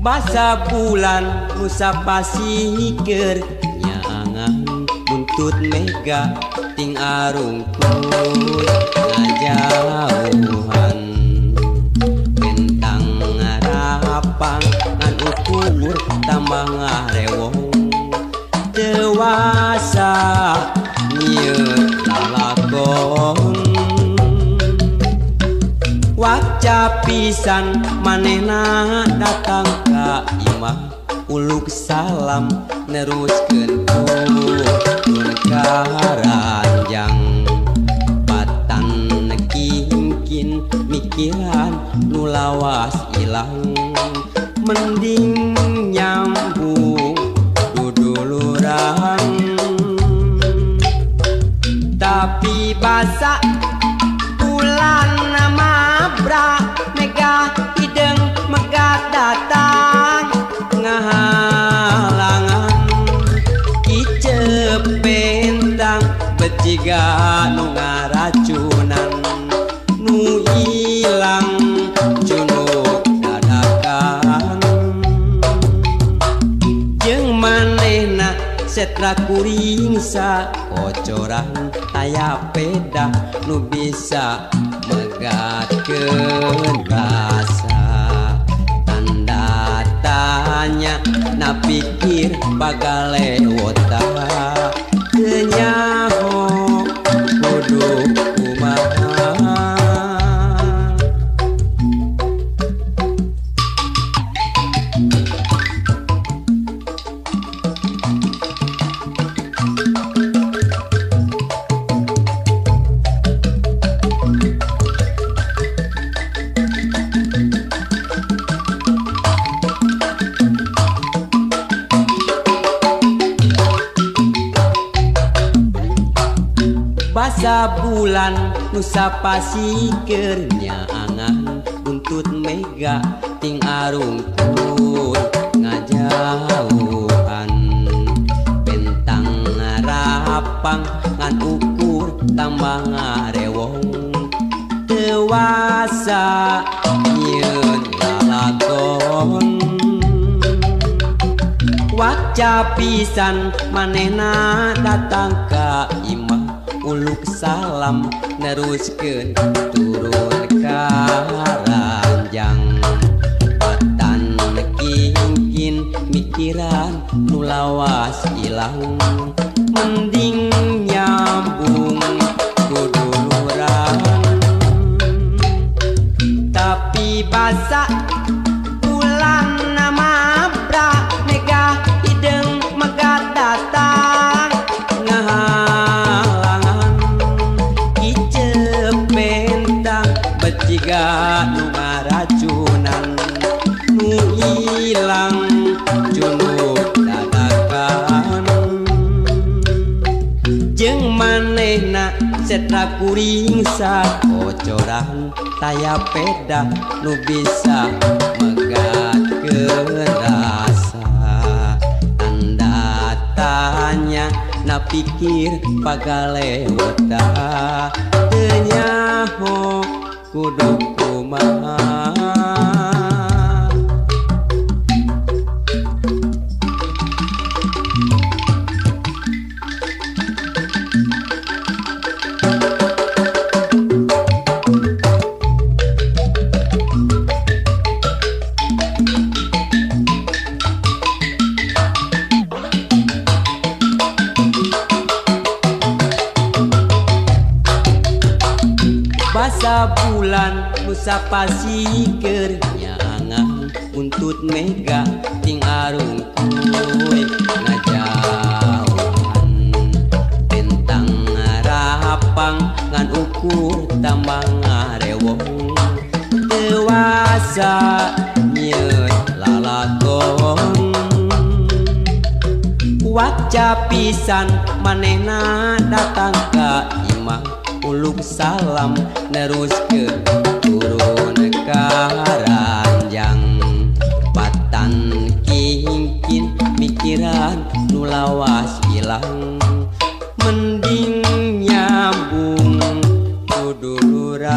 Basa bulan nusa pasikeur nyaangan buntut mega ting arungkut ngajauhan bentang ngarapang ngan ukur tambah ngarewong dewasa nyieun lalakon waca pisan manehna datang ka imah uluk salam neruskeun turun ka ranjang patan kingkin mikiran nu lawas ilang mending nyambung duduluran tapi basa bulan mabra mega hideng megat datang ngahalangan kicep bentang beciga nu ngaracunan nu ilang cunuk dadakan jeung manehna setra kuring sakocoran aya peda nu bisa megatkeun rasa tanda tanya na pikir bagalewota teu nyaho kudu kumaha. Basa bulan nusa pasikeur nyaangan buntut mega ting arungkut ngajauhan bentang ngarapang ngan ukur tambah ngarewong dewasa nyieun lalakon waca pisan manehna datang ka imah uluk salam neruskeun turun ka ranjang patan kingkin mikiran nu lawas ilang mending nyambung duduluran tapi basa bulan mabra mega hideng megat datang ngahalangan kicep bentang beciga nu ngaracunan nu ilang cunuk dadakan jeung manehna setra kuring sakocoran taya peda nu bisa megatkeun rasa tanda tanya na pikir pagalewota teu nyaho kudu kumaha. Basa bulan nusa pasikeur nyaangan buntut mega ting arungkuy ngajauhan bentang ngarapang ngan ukur tambah ngarewong dewasa nyieun lalakon waca pisan manehna datang ka imah uluk salam neruskeun turun ka ranjang patan kingkin mikiran nu lawas ilang mending nyambung duduluran.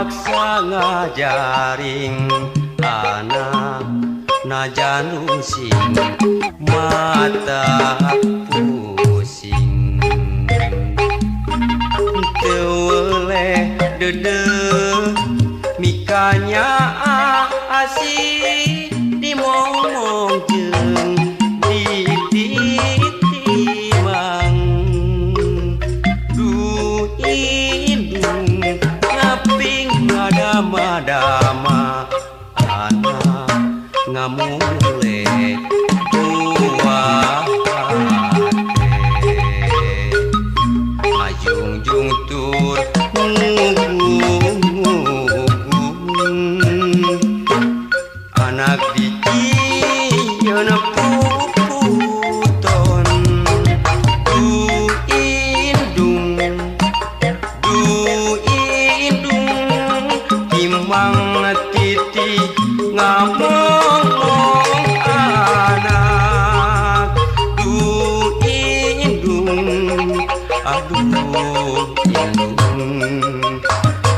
Ngaraksa ngajaring anak najan rungsing mata pusing teu weleh deudeuh mikanya asih dimomong jeung dititimang duh indung ngaping ngadama-dama anak ngamule buah hate ngajungjung tur ngugung anak dijieun puputon duh indung timang titi ngamong anak duh indung aduh indung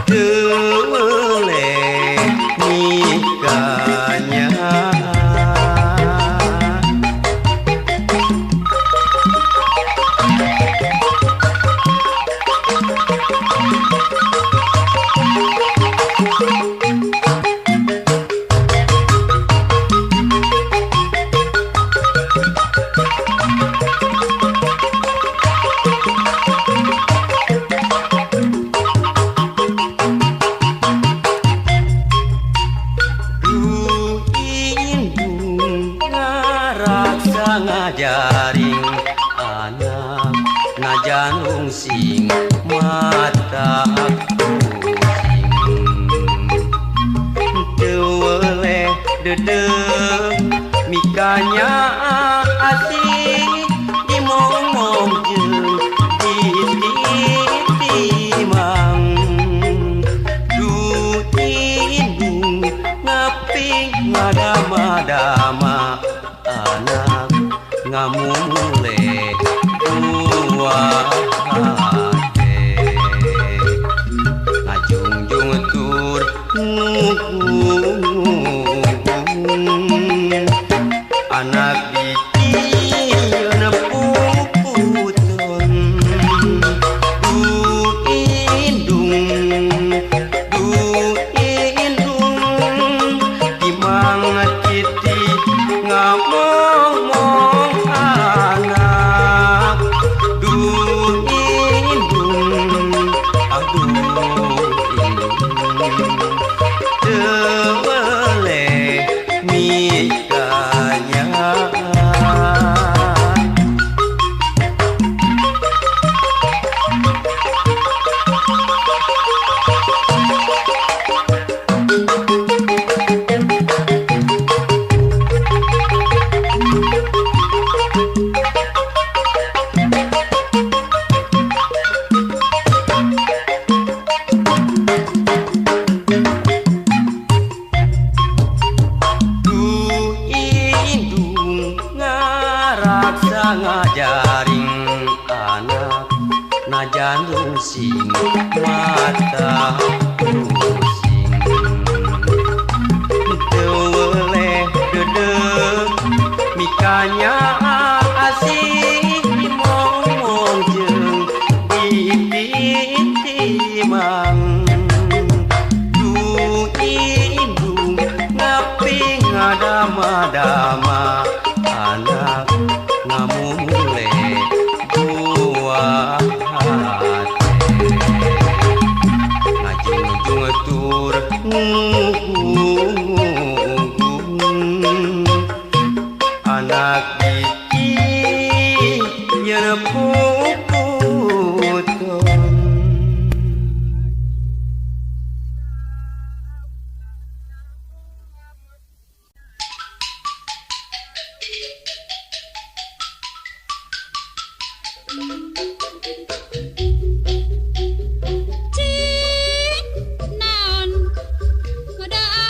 teu weleh nikahnya. Ngajaring anak najan rungsing mata pusing teu weleh deudeuh mikanya asih dimomong jeung dititimang duh indung ngaping ngadama-dama anak ngamule buah hate ngajungjung tur ngugung anak dijieun puputon duh indung timang titi ngamong anak duh indung aduh indung teu weleh mikanya. Ngajaring anak najan rungsing mata pusing teu weleh deudeuh mikanya asih dimomong jeung dititimang duh indung ngaping ngadama-dama anak ngamule buah hate ngajungjung tur ngugung anak dijieun puputon. Cik naon kuda.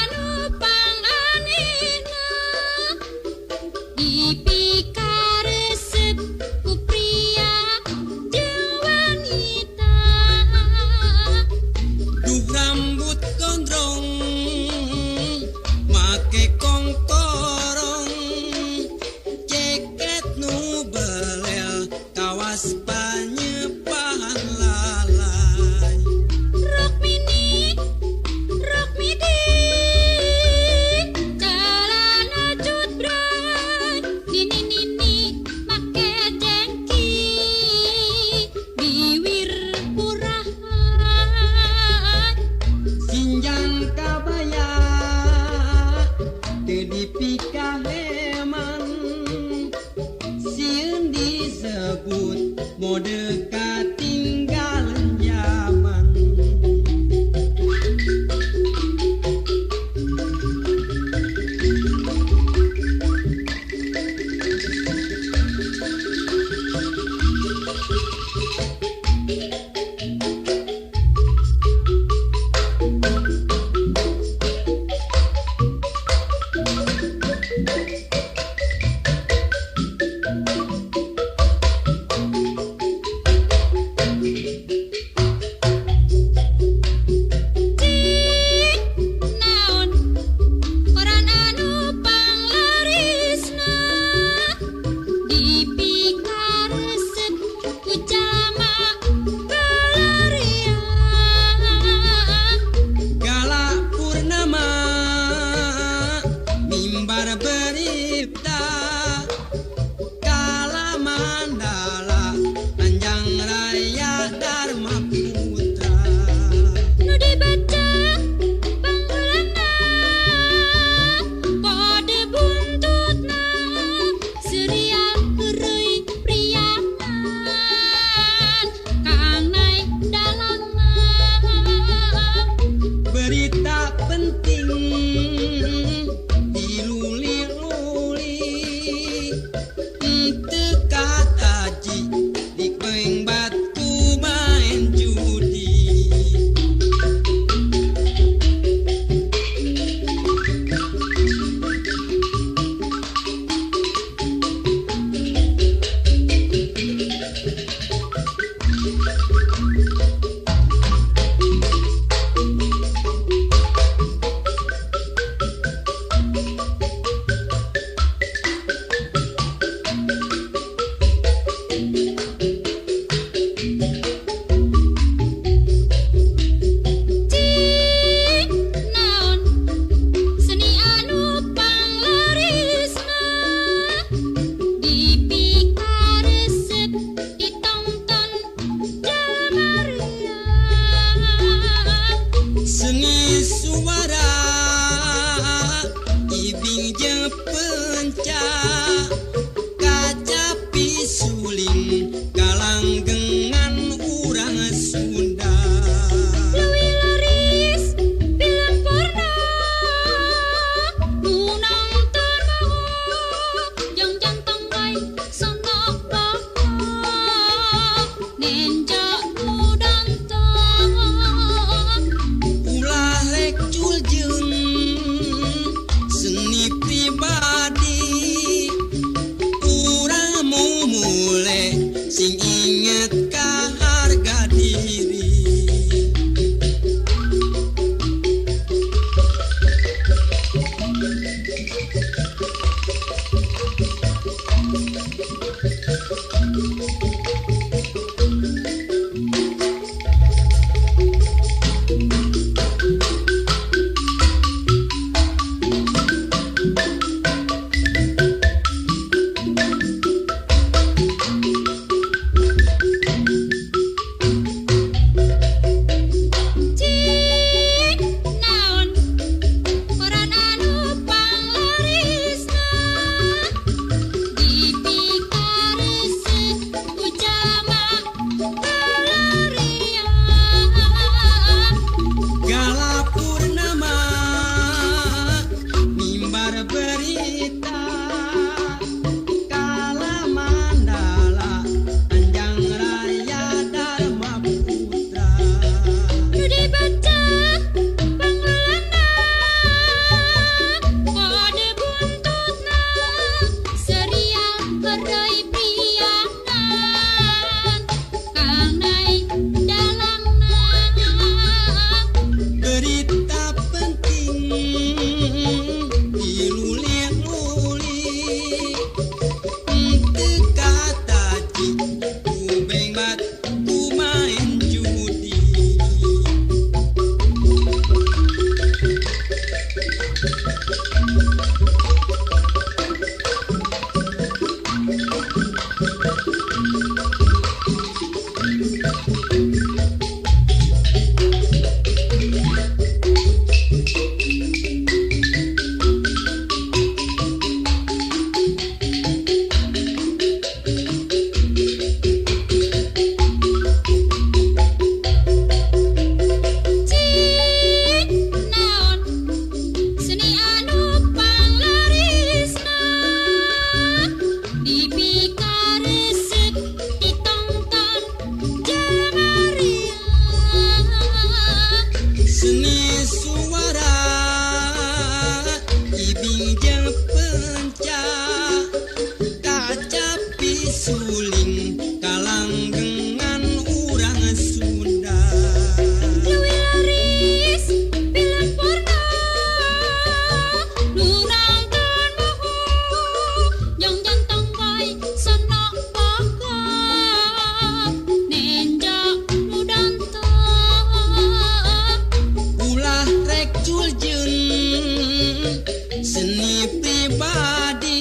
Seni pribadi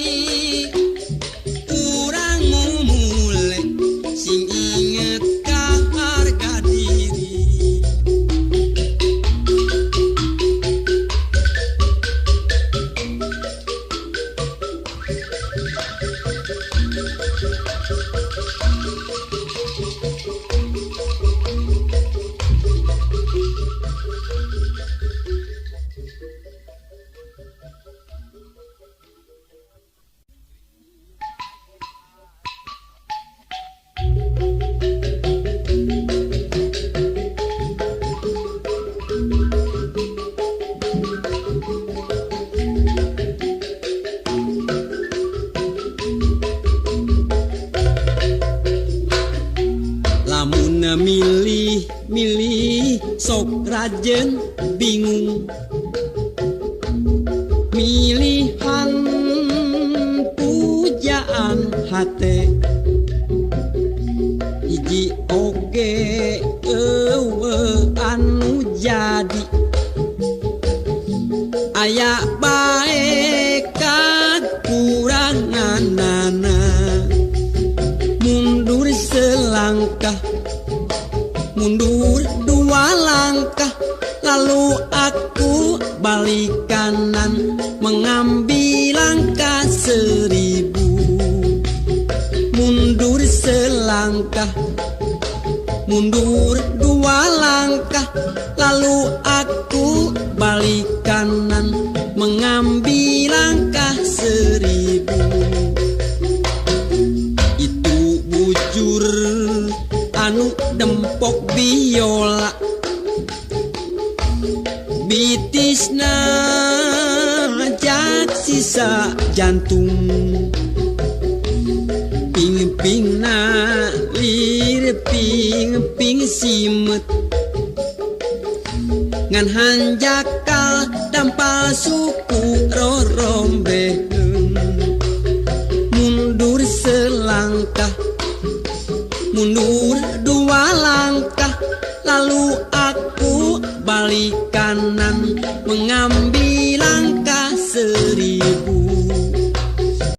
urang mumule sing inget ka harga diri. Lamun milih-milih sok rajen bingung, milihan pujaan hate hiji oge eueuh anu jadi aya bae kakuranganana. Mundur selangkah, mundur dua langkah, lalu aku balik kanan mengambil langkah 1000. Mundur selangkah, mundur dua langkah, lalu aku balik kanan mengambil langkah 1000. Itu bujur anu dempok biola, bitisna jak sisa jantung, ping-pingna lir ping-ping simet, ngan hanjakal dampal suku rorombeheun. Mundur selangkah, mundur dua langkah, lalu aku balik kanan mengambil langkah 1000.